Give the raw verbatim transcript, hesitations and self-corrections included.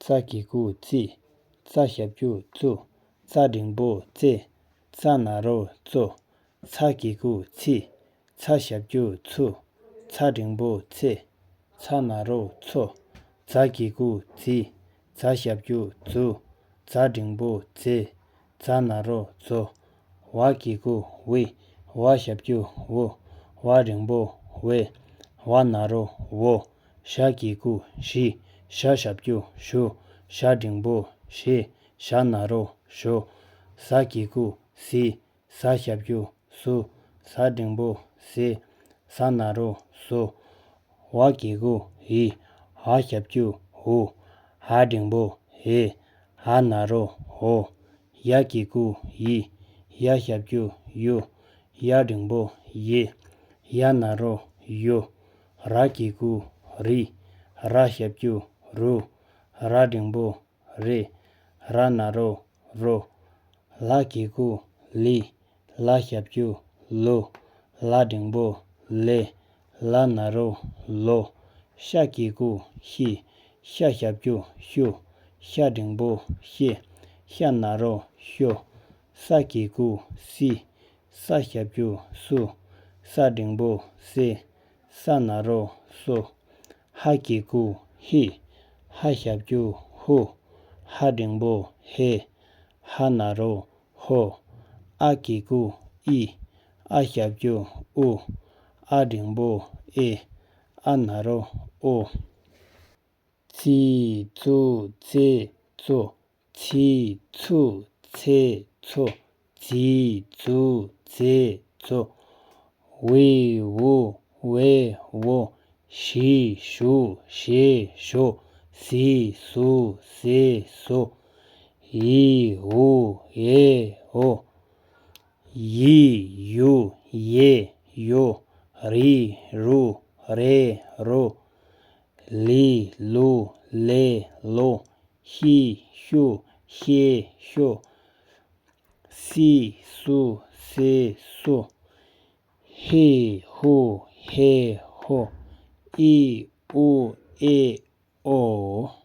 ཙ་གི་གུ་ཙི། ཙ་ཞབས་ཀྱུ་ཙུ། ཙ་འགྲེང་བུ་ཙེ། ཙ་ན་རོ་ཙོ། ཚ་གི་གུ་ཚི། ཚ་ཞབས་ཀྱུ་ཚུ། ཚ་འགྲེང་བུ་ཚེ། ཚ་ན་རོ་ཚོ། ཛ་གི་གུ་ཛི། ཛ་ཞབས་ཀྱུ་ཛུ། ཛ་འགྲེང་བུ་ཛེ། ཛ་ན་རོ་ཛོ། ཝ་གི་གུ་ཝི། ཝ་ཞབས་ཀྱུ་ཝུ། ཝ་འགྲེང་བུ་ཝེ། ཝ་ན་རོ་ཝོ། ཞ་གི་གུ་ཞི། ཞ་ཞབས་ཀྱུ་ཞུ། ཞ་འགྲེང་བུ་ཞེ། ཞ་ན་རོ་ཞོ། ཟ་གི་གུ་ཟི། ཟ་ཞབས་ཀྱུ་ཟུ། ཟ་འགྲེང་བུ་ཟེ། ཟ་ན་རོ་ཟོ། ཝ་གི་གུ་ཝི། ཝ་ཞབས་ཀྱུ་ཝུ། ཝ་འགྲེང་བུ་ཝེ། ཝ་ན་རོ་ཝོ། ཡ་གི་གུ་ཡི། ཡ་ཞབས་ཀྱུ་ཡུ། ཡ་འགྲེང་བུ་ཡེ། ཡ་ན་རོ་ཡོ། ར་གི་གུ་རི། ར་ཞབས་ཀྱུ་རུ། ར་འགྲེང་བུ་རེ། ར་ན་རོ་རོ། ལ་གི་གུ་ལི། ལ་ཞབས་ཀྱུ་ལུ། ལ་འགྲེང་བུ་ལེ། ལ་ན་རོ་ལོ། ཤ་གི་གུ་ཤི། ཤ་ཞབས་ཀྱུ་ཤུ། ཤ་འགྲེང་བུ་ཤེ། ཤ་ན་རོ་ཤོ། ས་གི་གུ་སི། ས་ཞབས་ཀྱུ་སུ། ས་འགྲེང་བུ་སེ། ས་ན་རོ་སོ། ཧ་གི་གུ་ཧི། ཧ་ཞབས་ཀྱུ་ཧུ། ཧ་འགྲེང་བུ་ཧེ། ཧ་ན་རོ་ཧོ། ཨ་གི་གུ་ཨི། ཨ་ཞབས་ཀྱུ་ཨུ། ཨ་འགྲེང་བུ་ཨེ། ཨ་ན་རོ་ཨོ། ཙི་ཙུ་ཙེ་ཙོ། ཚི་ཚུ་ཚེ་ཚོ། ཙི་ཙུ་ཙེ་ཙོ། ཝི་ཝུ་ཝེ་ཝོ། ཞི་ཞུ་ཞེ་ཞོ། ཟི་ཟུ་ཟེ་ཟོ། ཡི་ཝུ་ཡེ་ཝོ། ཡི་ཡུ་ཡེ་ཡོ། རི་རུ་རེ་རོ། ལི་ལུ་ལེ་ལོ། ཤི་ཤུ་ཤེ་ཤོ། སི་སུ་སེ་སོ། ཧི་ཧུ་ཧེ་ཧོ། ཨི་ཨུ་ཨེ་ཨོ།